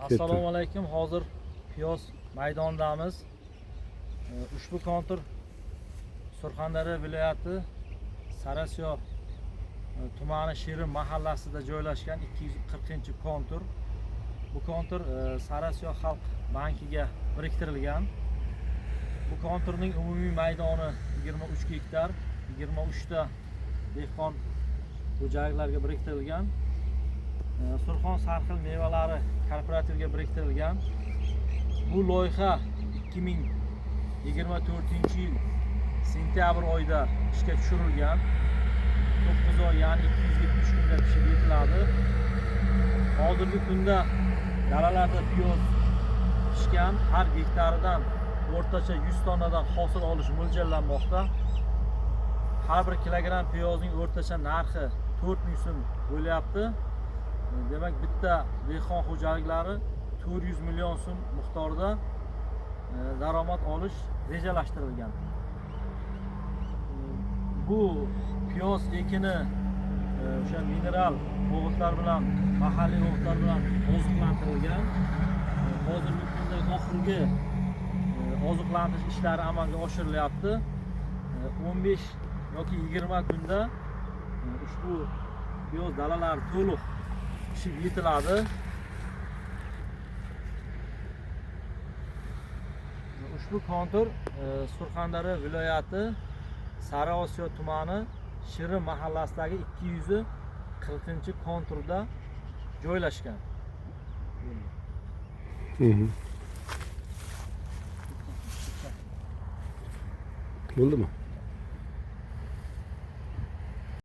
Assalomu alaykum. Hozir piyoz maydonidamiz. Ushbu kontur Surxondaryo viloyati Sariosiyo tumani Shirin mahallasida joylashgan 240-kontur. Bu kontur Sariosiyo Xalq bankiga biriktirilgan. Bu konturning umumiy maydoni 23 gektar, 23 ta dehqon xo'jaliklarga biriktirilgan. Surxon sarxil mevalari kooperativga biriktirilgan. Bu loyiha 2024-yil sentyabr oyida ishga tushirilgan. 9 oy, ya'ni 270 kunda pishib yetiladi. Hozirgi kunda dalalarda piyoz pishgan, har gektaridan o'rtacha 100 tonnadan hosil olish mo'ljallanmoqda. Har bir kilogramm piyozning o'rtacha narxi 4000 so'm bo'lyapti. Demak, bitta dehqon xo'jaliklari 400 million so'm miqdorida daromad olish rejalashtirilgan. Bu piyoz ekini o'sha mineral o'g'itlar bilan, mahalliy o'g'itlar bilan oziqlantirilgan. Hozirgi kunda oxirgi oziqlantirish ishlari amalga oshirilyapti. 15 yoki 20 kunda ushbu piyoz dalalari to'liq pishib yetiladi. Ushbu kontur Surxondaryo viloyati Sariosiyo tumani Shirin mahallasidagi 240-konturda joylashgan. Bo'ldimi?